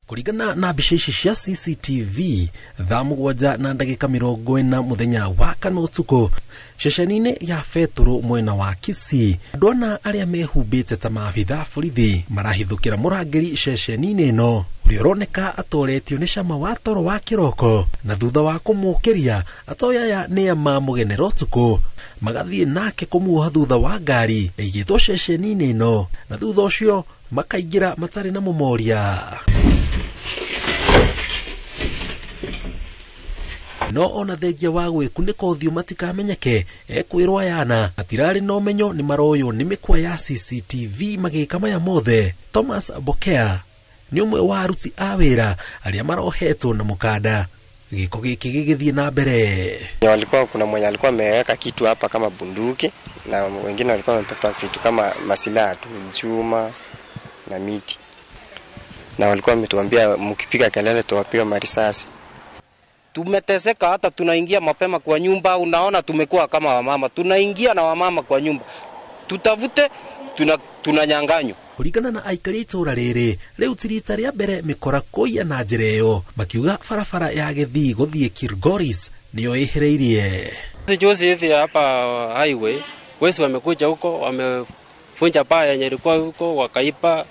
Kũringana na mbica ici cia CCTV, thaa 7:40 mũthenya wa kana ũtukũ, ceceni-inĩ ya betũrũ mwena wa Kisii, andũ ana arĩa mehumbĩte ta maabitha borithi marahithũkĩra mũrangĩri ceceni-inĩ ĩno, ũrĩa ũroneka atoretio nĩ cama wa toro wa kĩroko, na thutha wa kũmũkĩria atoya aya nĩa mamũgenera ũtukũ, magathiĩ nake kũmuoha thutha wa ngari ĩigĩtwo ceceni-inĩ ĩno, na thutha ũcio makaingĩra matarĩ na mũmoria. No ona thengia wa gwĩkunĩka ũthiũ matikamenyeke, ekwĩrwo ayana matirarĩ na ũmenyo nĩ maroywo nĩ mĩkwa ya CCTV magĩka maya mothe. Thomas Bokea nĩ ũmwe wa aruti a wĩra arĩa marohetwo na mũkanda. Gĩko gĩkĩ gĩgĩthiĩ na mbere. Walikuwa kuna mwenye alikuwa ameweka kitu hapa kama bunduki na wengine walikuwa wamebeba vitu kama masilaha tu, chuma na miti, na walikuwa wametuambia mkipiga kelele tuwapiga marisasi. Tumeteseka, hata tunaingia mapema kwa nyumba, unaona tumekuwa kama wamama, tunaingia na wamama kwa nyumba, tutavute tunanyanganywa. Kũringana na aikari a itũũra rĩrĩ, rĩu ti rita rĩa mbere mĩkora kũiya na njĩra ĩyo, makiuga barabara ya Gĩthii gũthiĩ Kilgoris nĩyo ĩhĩrĩirie. Juzi hivi hapa highway wezi wamekuja huko, wamevunja paa yenye ilikuwa huko, wakaiba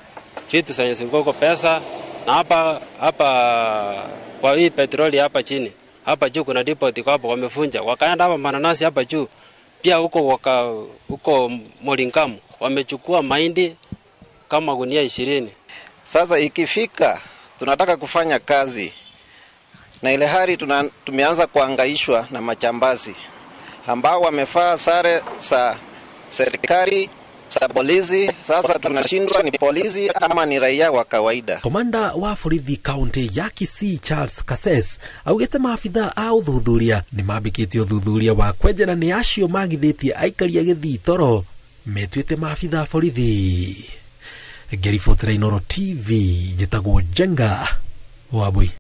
vitu zenye zilikuwa huko, pesa. Na hapa hapa kwa hii petroli hapa chini, hapa juu kuna depot iko hapo, wamevunja. Wakaenda hapa mananasi hapa juu pia huko, waka huko Moringamu wamechukua mahindi kama gunia 20. Sasa ikifika tunataka kufanya kazi na ile hali tumeanza kuangaishwa na machambazi ambao wamevaa sare za serikali za polisi. Sasa tunashindwa ni polisi ama ni raia wa kawaida. Komanda wa borithi kaunti ya Kisii Charles Kases augĩte maabitha a ũthuthuria nĩ mambĩkĩtie ũthuthuria wa kwenjera nĩ acio magithĩtie aikari a Gĩthii toro metuĩte maabitha a borithi. Ngĩribotera Inooro TV, njĩtagwo Njenga Wambui.